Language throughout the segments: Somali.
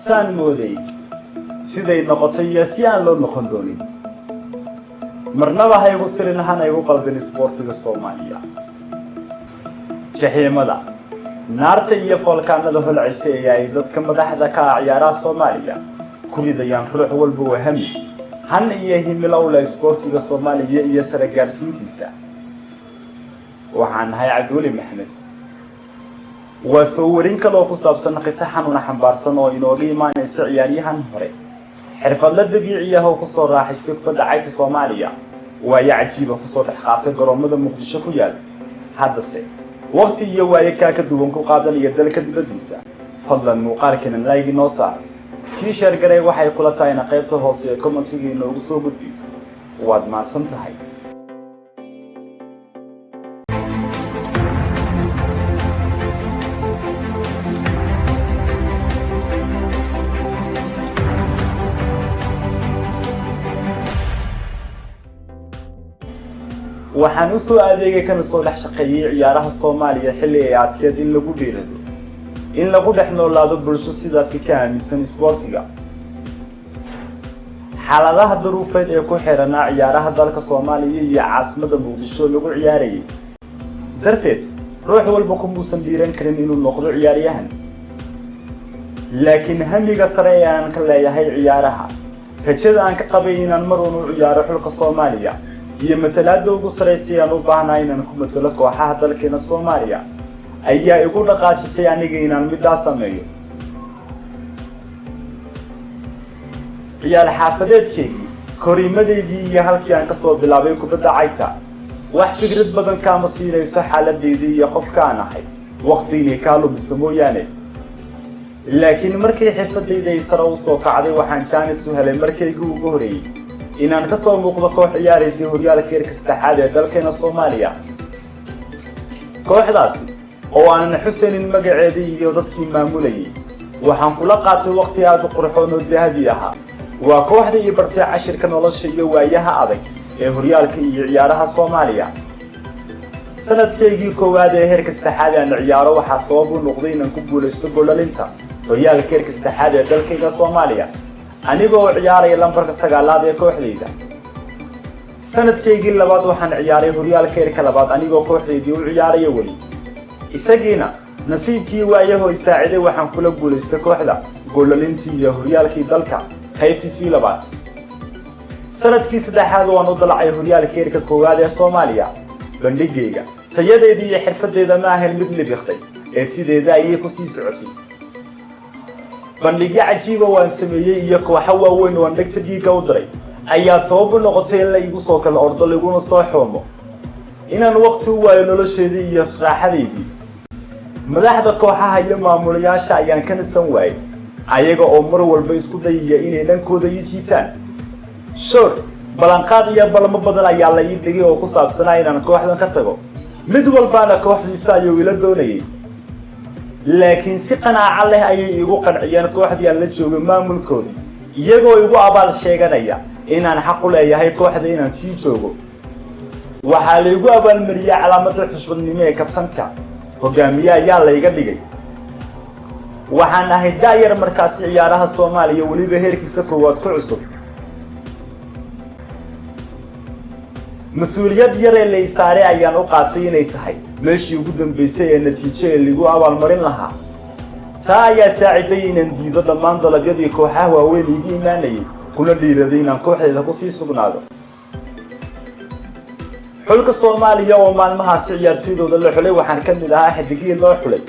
Saan mooday siday noqotay iyo si aan loo noqon doonin. Marnaba ha igu sirin, hana igu qaldin isboortiga Soomaaliya. Jaxiimada, naarta iyo foolkaanada holcisa ee ay dadka madaxda ka ah ciyaaraha Soomaaliya ku ridayaan ruux walba wahami, han iyo himilo u leh isboortiga Soomaaliya iyo sare gaarsiintiisa. Waxaan nahay Cabdiweli Maxamed. Waa soo warin kaloo ku saabsan qiso xanuuna xambaarsan oo inooga imaanaysa ciyaaryahan hore, xirfadla dabiici ah oo kusoo raaxaystay kubadda cagta Soomaaliya, waayo cajiiba kusoo dhex qaatay garoomada Muqdisho ku yaal, haddase waqti iyo waayo kaa ka duwan ku qaadanaya dalka dibaddiisa. Fadlan muuqaalkeena like inoo saar, sii share garay, waxay kula tahayna qaybta hoose ee commentiga inoogu soo gudbi. Waad mahadsan tahay. Waxaan u soo adeegay kana soo dhex shaqeeyey ciyaaraha Soomaaliya xilli ay adkeed in lagu dhiirado in lagu dhex noolaado bulsho sidaasi ka aaminsan isboortiga. Xaaladaha daruufeed ee ku xiranaa ciyaaraha dalka Soomaaliya iyo caasimada Muqdisho lagu ciyaarayay darteed, ruux walba kumuusan dhiiran karin inuu noqdo ciyaaryahan. Laakiin hamiga sare ee aan ka leeyahay ciyaaraha, rajada aan ka qabay inaan mar uun u ciyaaro xulka Soomaaliya iyo matalaada ugu saraysay aan u baahnaa inaan ku matalo kooxaha dalkeena Soomaaliya ayaa igu dhaqaajisay aniga inaan middaa sameeyo. Ciyaal xaafadeedkeygii, koriimadeydii iyo halkii aan kasoo bilaabay kubadda cagta wax fikrad badan kaama siinayso xaaladeydii iyo qofka aan ahay, waqti inay kaa lumiso mooyaane. Laakiin markii xirfadayda ay sare usoo kacday, waxaan jaanis u helay markaygii ugu horeeyey inaan ka soo muuqdo koox ciyaaraysay horyaalka heerka saddexaad ee dalkeena Soomaaliya. Kooxdaasi oo aanan xusaynin magaceedii iyo dadkii maamulayay waxaan kula qaatay waqti aada u qurxoon oo dahabi ahaa. Waa kooxda ii bartay cashirka nolosha iyo waayaha adag ee horyaalka iyo ciyaaraha Soomaaliya. Sanadkaygii koowaad ee heerka saddexaad aan ciyaaro waxaa sabab u noqday inaan ku guulaysto goolalinta horyaalka heerka saddexaad ee dalkayga Soomaaliya, anigoo ciyaaraya lambarka 9aad ee kooxdayda. Sanadkaygii labaad waxaan ciyaaray horyaalka heerka labaad, anigoo kooxdaydii u ciyaaraya weli. Isagiina nasiibkii waayaho isaaciday, waxaan kula guulaystay kooxda goolalintii iyo horyaalkii dalka qaybtiisii labaad. Sanadkii saddexaad waan u dalacay horyaalka heerka koowaad ee Soomaaliya. Bandhigayga, tayadeedii iyo xirfadeeda ma ahayn mid libiqday ee sideeda ayay kusii socotay. Bandhigyo cajiiba waan sameeyey iyo kooxo waaweyn oo aan dhegta dhiigga u diray ayaa sabab u noqotay in la igu soo kala ordo, laguna soo xoomo inaan waqti u waayo nolosheedii iyo raaxadeydii. Madaxda kooxaha iyo maamulayaasha ayaan ka nasan waayey, ayaga oo mar walba isku dayaya inay dhankooda ii jiitaan. Shor ballanqaad iyo balamo badan ayaa la ii dhigay oo ku saabsanaa inaan kooxdan ka tago. Mid walbaana kooxdiisa ayuu ila doonayay, laakiin si qanaaco leh ayay igu qanciyeen kooxdii aan la joogay maamulkoodii, iyagoo igu abaal sheeganaya inaan xaq u leeyahay kooxda inaan sii joogo. Waxaa laygu abaalmariyey calaamadda xushmadnimo ee kabtanka. Hogaamiye ayaa layga dhigay. Waxaan ahay daayar markaasi ciyaaraha Soomaaliya, weliba heerkiisa koowaad ku cusub. Mas-uuliyad yar ee la isaaray ayaan u qaatay inay tahay meeshii ugu dambaysay ee natiijo ee lagu abaalmarin lahaa. Taa ayaa saaciday inaan diido dhammaan dalabyadii kooxaha waaweyn iiga imaanayay, kuna dhiiraday inaan kooxdeeda kusii sugnaado. Xulka Soomaaliya oo maalmahaasi ciyaartoydooda la xulay, waxaan ka mid ahaa xidigihii loo xulay.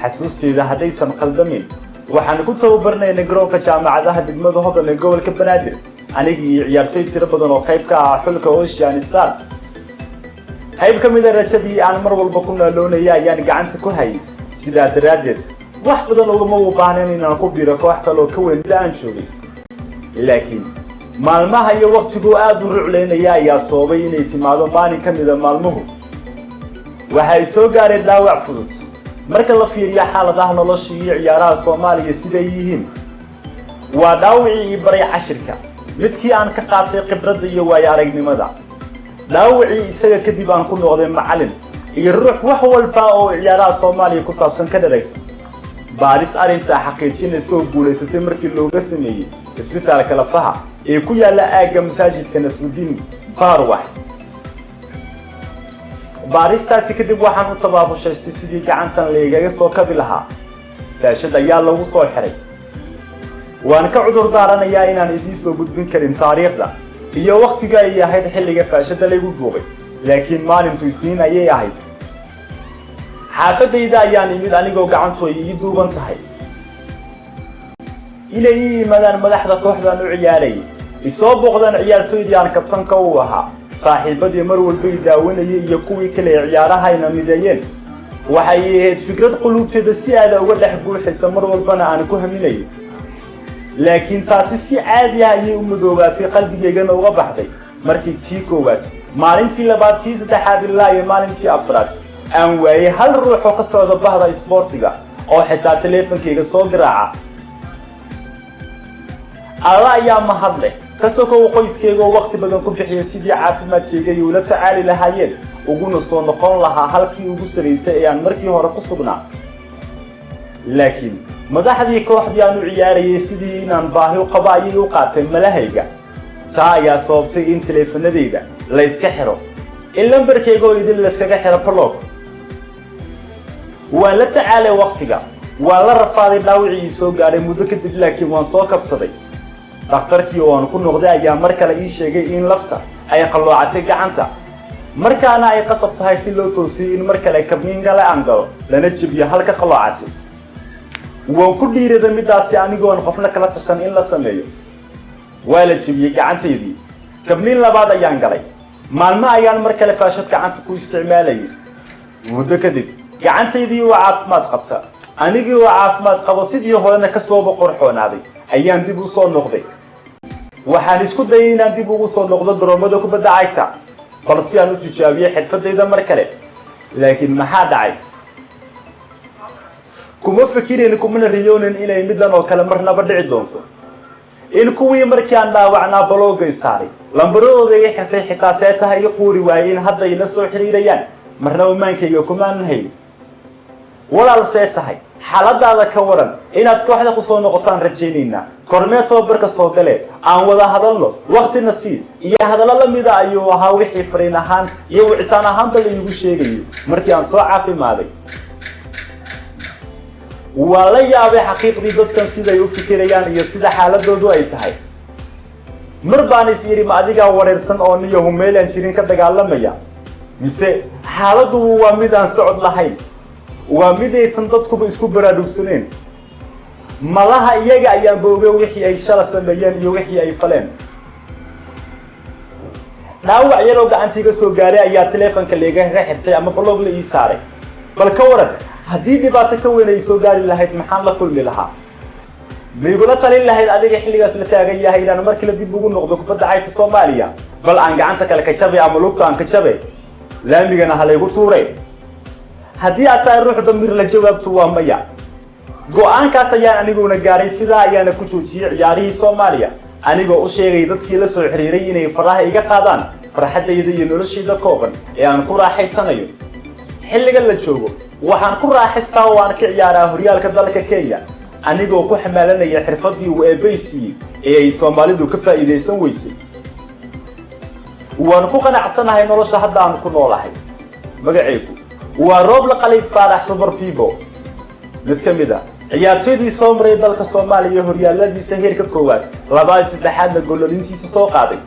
Xasuusteeda haddaysan qaldamin, waxaan ku tababarnaynay garoonka jaamacadaha degmada Hodan ee gobolka Banaadir, anigii iyo ciyaartoy tiro badan oo qayb ka ahaa xulka Ocean Star. Qayb ka mida rajadii aan mar walba ku naaloonaya ayaan gacanta ku hayay. Sidaa daraaddeed wax badan ugama u baahnayn inaan ku biiro koox kale oo ka weyn mida aan joogay. Laakiin maalmaha iyo waktiguu aada u ruclaynaya ayaa soobay inay timaado maalin ka mida maalmuhu waxay soo gaareen dhaawac fudud marka la fiiriyo xaaladaha nolosha iyo ciyaaraha Soomaaliya siday yihiin. Waa dhaawicii ii baray cashirka, midkii aan ka qaatay khibradda iyo waayo aragnimada. Dhaawicii isaga kadib aan ku noqday macalin iyo ruux wax walba oo ciyaaraha Soomaaliya ku saabsan ka dharagsan. Baadhis arrintaa xaqiijinaysa oo guulaysatay markii looga sameeyey isbitaalka lafaha ee ku yaalla aagga masaajidka Nasrudiin Baarwax. Baadhistaasi kadib waxaan u tabaabushaystay sidii gacantan laygaga soo kabi lahaa. Faashad ayaa lagu soo xiray. Waan ka cudur daaranayaa inaan idiin soo gudbin karin taariikhda iyo wakhtiga ay ahayd xilliga faashadda laygu duubay, laakiin maalintu Isniin ayay ahayd. Xaafadayda ayaan imid anigoo gacantu ay ii duuban tahay. Inay ii yimaadaan madaxda kooxdaan u ciyaarayay, isoo booqdaan ciyaartoydii aan kabtanka u ahaa, saaxiibadii mar walba i daawanayay iyo kuwii kale ee ciyaarahayna mideeyeen, waxay ahayd fikrad quluubteeda si aada uga dhex guuxaysa, mar walbana aan ku haminayay. Laakiin taasi si caadi ah ayay u madoobaatay, qalbigaygana uga baxday markii tii koowaad, maalintii labaad, tii saddexaad, ilaa iyo maalintii afraad aan waayey hal ruux oo ka socda bahda isboortiga oo xitaa taleefankayga soo garaaca. Alla ayaa mahad leh ka sokow qoyskayga oo waqti badan ku bixiya sidii caafimaadkayga ay ula tacaali lahaayeen, uguna soo noqon lahaa halkii ugu saraysay ee aan markii hore ku sugnaa. Laakiin madaxdii kooxdii aan u ciyaarayay sidii inaan baahi u qabo ayay u qaateen malahayga. Taa ayaa sababtay in taleefanadayda la iska xiro, in lambarkayga oo idin layskaga xiro block. Waan la tacaalay waqtiga, waan la rafaaday dhaawicii ii soo gaadhay muddo kadib, laakiin waan soo kabsaday. Dhakhtarkii oo aan ku noqday ayaa mar kale ii sheegay in lafta ay qalloocatay gacanta, markaana ay qasab tahay si loo toosiyo in mar kale kabniin gale aan galo, lana jebiyo halka qalloocatay. Waan ku dhiiraday middaasi anigoon qofna kala tashan in la sameeyo. Waa la jebiyey gacantaydii. Kabniin labaad ayaan galay. Maalmo ayaan mar kale faashad gacanta ku isticmaalayay. Muddo kadib gacantaydii oo caafimaad qabta, anigii oo caafimaad qabo, sidii horena kasooba qorxoonaaday ayaan dib u soo noqday. Waxaan isku dayay inaan dib ugu soo noqdo garoomada kubadda cagta, bal si aan u tijaabiyo xirfadayda mar kale. Laakiin maxaa dhacay? Kuma fikirayn, kumana riyoonin inay midan oo kale marnaba dhici doonto, in kuwii markii aan dhaawacnaa block-gay saaray, lambaradooda iga xirtay, xitaa seetaha ii quuri waayey, in hadda ila soo xiriirayaan marna umaankayga kumaan hayn. "Walaal, see tahay? Xaaladaada ka waran? Inaad kooxda kusoo noqotaan rajaynaynaa. Kormee tababarka soo gale? Aan wada hadalno, waktina sii," iyo hadallo lamida ayuu ahaa wixii fariin ahaan iyo wicitaan ahaanba la iigu sheegayay markii aan soo caafimaaday. Waa la yaabay xaqiiqdii dadkan siday u fikirayaan iyo sida xaaladoodu ay tahay. Mar baan is yidhi, ma adigaa wareersan oo niyahu meelaan jirin ka dagaalamaya, mise xaaladdu waa mid aan socod lahayn, waa mid aysan dadkuba isku baraarugsaneen? Malaha iyaga ayaanba oge wixii ay shala sameeyeen iyo wixii ay faleen. Dhaawac yaroo gacantiiga soo gaaray ayaa teleefonka laigaga xirtay ama block la ii saaray. Bal ka waran haddii dhibaato ka weyn ay soo gaari lahayd? Maxaan la kulmi lahaa? Ma igula talin lahayd adiga xilligaas la taagan yahay inaan mar kale dib ugu noqdo kubadda cagta Soomaaliya? Bal aan gacanta kale ka jabay ama lugta aan ka jabay, laamigana ha laygu tuure. Haddii aad tahay ruux damiir la, jawaabtu waa maya. Go-aankaas ayaan aniguna gaaray. Sidaa ayaana ku joojiyey ciyaarihii Soomaaliya, anigoo u sheegay dadkii la soo xiriiray inay faraha iga qaadaan farxaddayda iyo noloshayda kooban ee aan ku raaxaysanayo. Xilligan la joogo waxaan ku raaxaystaa oo aan ka ciyaaraa horyaalka dalka Kenya, anigoo ku xamaalanaya xirfadii uu eebbay siiyey ee ay Soomaalidu ka faa'iidaysan weysay. Waan ku qanacsanahay nolosha hadda aan ku noolahay. Magacaygu waa Rooble Qalif Faarax Super Bibo, mid ka mid a ciyaartoydii soo maray dalka Soomaaliya horyaaladiisa heerka koowaad, labaad, saddexaadna gollalintiisa soo qaaday.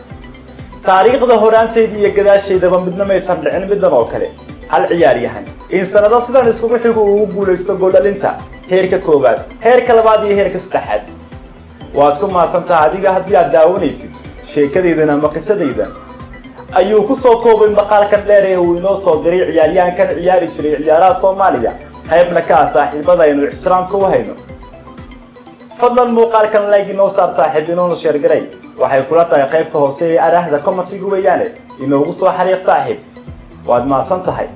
Taariikhda horaantayda iyo gadaashaydaba midna maysan dhicin middan oo kale, hal ciyaaryahan in sanado sidan iskugu xigo uu ugu guulaysto gooldhalinta heerka koowaad, heerka labaad iyo heerka saddexaad. Waad ku mahadsantaha adiga haddii aad daawanaysid sheekadaydan ama qisadaydan. Ayuu ku soo koobay maqaalkan dheer ee uu inoo soo diray ciyaaryahankan ciyaari jiray ciyaaraha Soomaaliya, qaybna ka ah saaxiibada aynu ixtiraamka u hayno. Fadlan muuqaalkan like inoo saar, saaxiib, inoona share garay. Waxay kula tahay qaybta hoose ee araahda comment-iga weeyaane inoogu soo xariiq. Saaxiib, waad mahadsan tahay.